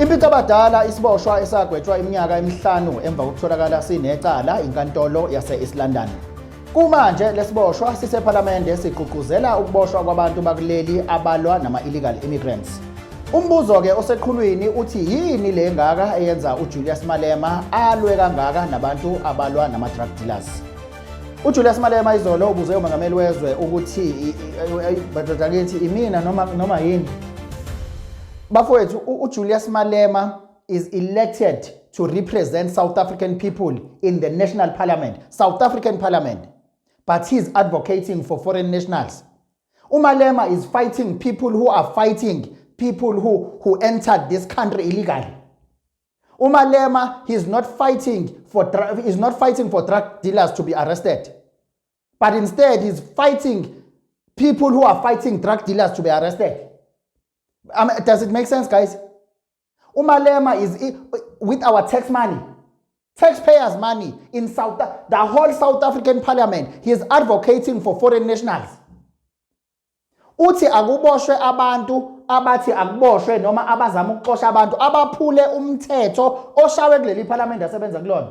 Impilo abadala isiboshwa esagwetshwa iminyaka emihlanu emva kokutholakala sinecala inkantolo yase-East London. Kumanje lesiboshwa sisephalamende sigqugquzela ukuboshwa kwabantu bakuleli abalwa nama-illegal immigrants. Umbuzo-ke oseqhulwini uthi yini le ngaka eyenza uJulius Malema alwe kangaka nabantu abalwa nama-drug dealers. uJulius Malema izolo ubuze umongameli wezwe ukuthi badodakithi imina noma yini. Bafowethu uJulius Malema is elected to represent South African people in the national parliament, South African parliament, but he's advocating for foreign nationals. Malema is fighting people who are fighting people who entered this country illegally. Malema he's not fighting for drug dealers to be arrested, but instead he's fighting people who are fighting drug dealers to be arrested. Does it make sense, guys? Malema is with our tax money, taxpayers' money in the whole South African parliament. He is advocating for foreign nationals. Uthi akuboshwe abantu abathi akuboshwe noma abazama ukuxosha abantu abaphule umthetho oshawe kuleli parliament asebenza kulona.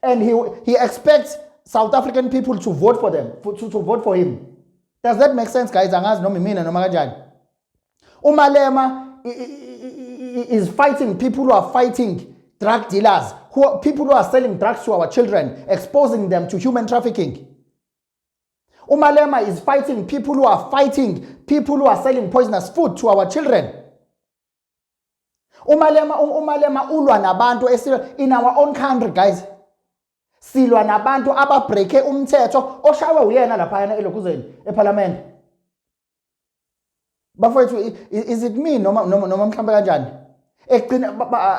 And he expects South African people to vote for them, to vote for him. Does that make sense, guys? Angazi noma imina noma kanjani. Malema is fighting people who are fighting drug dealers, people who are selling drugs to our children, exposing them to human trafficking. Malema is fighting people who are selling poisonous food to our children. Malema ulwa nabantu in our own country, guys. Silwa nabantu ababreke umthetho oshawe uyena lapha elokuzeni eParliament. Bafowethu, is it me noma mhlambe kanjani? Egcina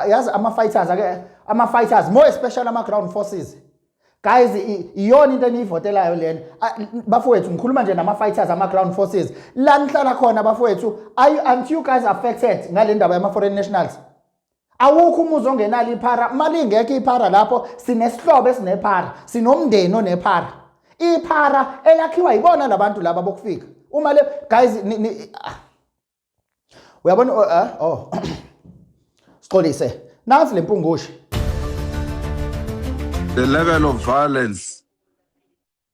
yazi ama-fighters more especially ama-ground forces. Guys, iyona into eniyivotelayo lena. Bafowethu ngikhuluma nje nama-fighters ama-ground forces. La nihlala khona bafowethu, aren't you guys affected ngale ndaba yama-foreign nationals? Awukho umuzi ongenalo iphara, mali ingekho iphara lapho sinesihlobo esinephara, sinomndeni onephara. Iphara elakhiwa yibona labantu laba bokufika. Guys, uyabona Sixolise nansi lempungushi. The level of violence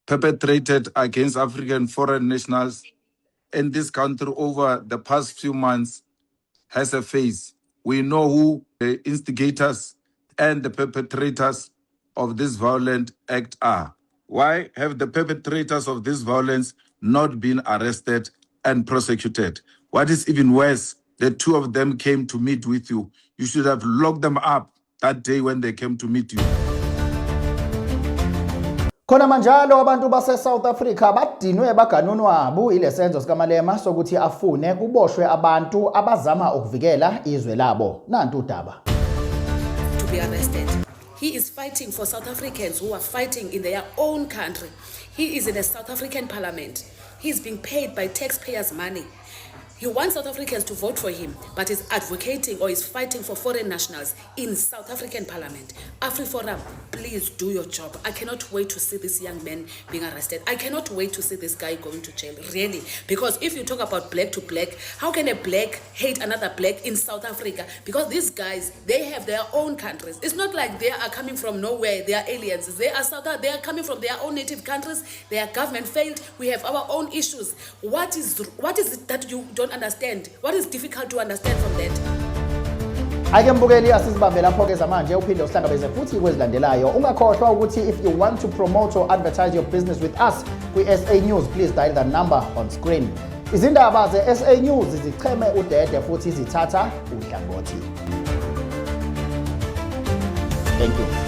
perpetrated against African foreign nationals in this country over the past few months has a face. We know who the instigators and the perpetrators of this violent act are. Why have the perpetrators of this violence not been arrested and prosecuted? What is even worse, the two of them came to meet with you. You should have locked them up that day when they came to meet you. Khona manjalo abantu base South Africa badinwe baganunwabu ile senzo sikaMalema sokuthi afune kuboshwe abantu abazama ukuvikela izwe labo. Nantu udaba. To be arrested. He is fighting for South Africans who are fighting in their own country. He is in the South African parliament. He is being paid by taxpayers' money. He wants South Africans to vote for him, but is advocating or is fighting for foreign nationals in South African parliament. AfriForum, please do your job. I cannot wait to see this young man being arrested. I cannot wait to see this guy going to jail, really. Because if you talk about black to black, how can a black hate another black in South Africa? Because these guys, they have their own countries. It's not like they are coming from nowhere, they are aliens. They are coming from their own native countries. Their government failed. We have our own issues. What is it that you don't understand? What is difficult to understand from that? Ake mbukeli asizibambe lapho ke zamanje uphinde uhlangabeze futhi kwezilandelayo. Ungakhohlwa ukuthi if you want to promote or advertise your business with us kwi-SA News, please dial the number on screen. Izindaba ze-SA News zicheme udede futhi zithatha uhlangothi. Thank you.